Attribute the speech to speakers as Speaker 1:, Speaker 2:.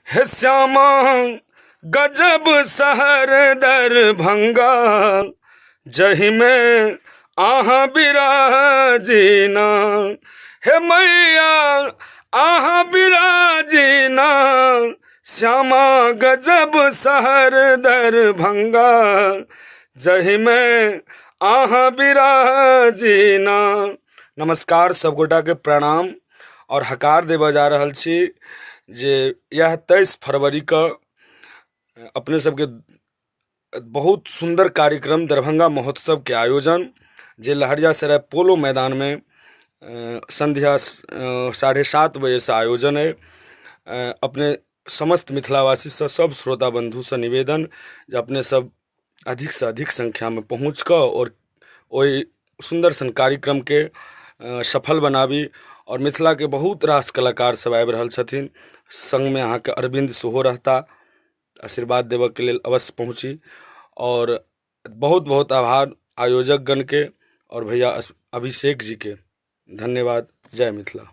Speaker 1: हे श्यामा गजब शहर दरभंगा जहिमे अहाँ बिराजीना हे मैया अहाँ बिराजीना श्यामा गजब शहर दरभंगा जहिमे अहाँ बिराजीना। नमस्कार, सब गोटाके प्रणाम आओर हकार देबऽ जा रहल छी जे इएह 23 फरवरीके अपने सबके बहुत सुन्दर कार्यक्रम दरभंगा महोत्सवके आयोजन जे लहरियासराय पोलो मैदानमे संध्या 7:30 बजेसँ आयोजन अइ। अपने समस्त मिथिलावासीसँ, सब श्रोता बन्धुसँ निवेदन जे अपने सब अधिकसँ अधिक संख्यामे पहुँच कऽ आओर ओहि सुन्दर सन कार्यक्रमके सफल बनाबी। आओर मिथिलाके बहुत रास कलाकार सब आबि रहल छथिन, सङ्गमे अहाँके अरविन्द सेहो रहता। आशीर्वाद देबऽके लेल अवश्य पहुँची। आओर बहुत बहुत आभार आयोजकगणके आओर भैया अभिषेक जीके। धन्यवाद। जय मिथिला।